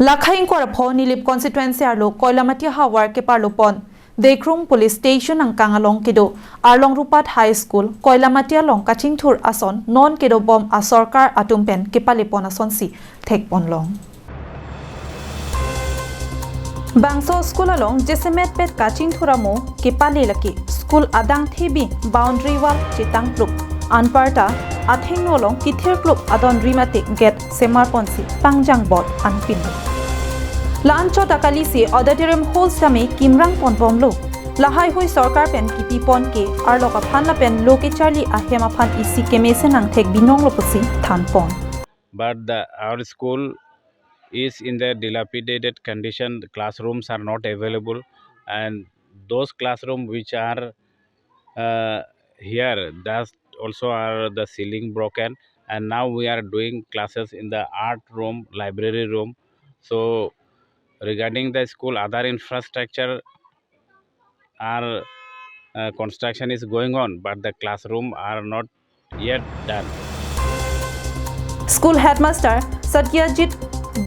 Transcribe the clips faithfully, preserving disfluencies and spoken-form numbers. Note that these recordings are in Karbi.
Lakhai ingkoi ra pho Nilip constituency arlo Koilamati havar keparlo pon Dekrum Police Station angkang along kedo Arlong Rupat High School Koilamati along kachingthur ason non kedo bom asorkar atum pen kepale pon asonsi thek pon long. Bangso school along jasemet pet kachingthur amo kepale lake school adang thebi boundary wall chetang plup, anparta athengno along kithir plup adon ri mate gate semar ponsi pangjang bot anpin. La-an chot akali si auditorium hall sitame kimrang pon bomlo. Lahai hui sorkar pen kipi pon ke arlok aphan lapen lo kecharli ahem aphan isi kemesen angthek binong lo pusi than pon. But the our school is in the dilapidated condition. The classrooms are not available, and those classroom which are uh, here, that also are the ceiling broken. And now we are doing classes in the art room, library room. So regarding the school, other infrastructure are uh, construction is going on, but the classroom are not yet done. School headmaster Satyajit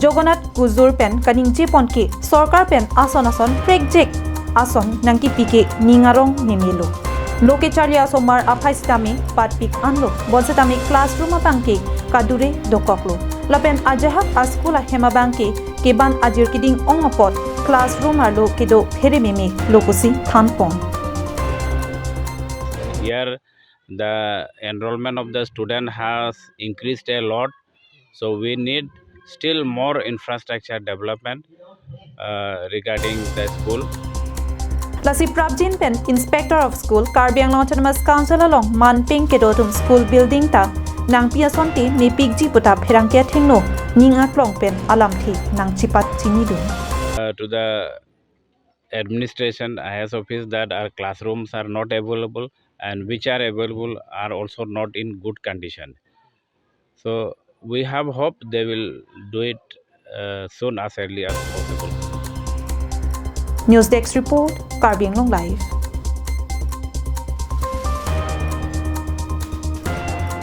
Jagannath Kuzur pen kaningje pon ke sorkar pen ason ason prekjek ason nangkipi ke ning arong nemelo. Lo kecharli asomar aphai sitame patpik anlo, bonsitame classroom abang ke kadure dokoklo. Lapen ajahak a-school ahem abang ke keban ajir keding ong apot classroom arlo kedo phere meme lo pusi than pon. Here the enrollment of the student has increased a lot, so we need still more infrastructure development uh, regarding the school. Lasi prapjin pen Inspector of School Karbi Anglong Autonomous Council along manpeng kedo atum school building ta nangpi asonte mepikji puta pherangke athengno ning aklong pen alamthe nangchipat chinidun. Uh, to the administration, I S office, that our classrooms are not available, and which are available are also not in good condition. So we have hope they will do it uh, soon as early as possible. News Desk Report, Karbi Anglong Live.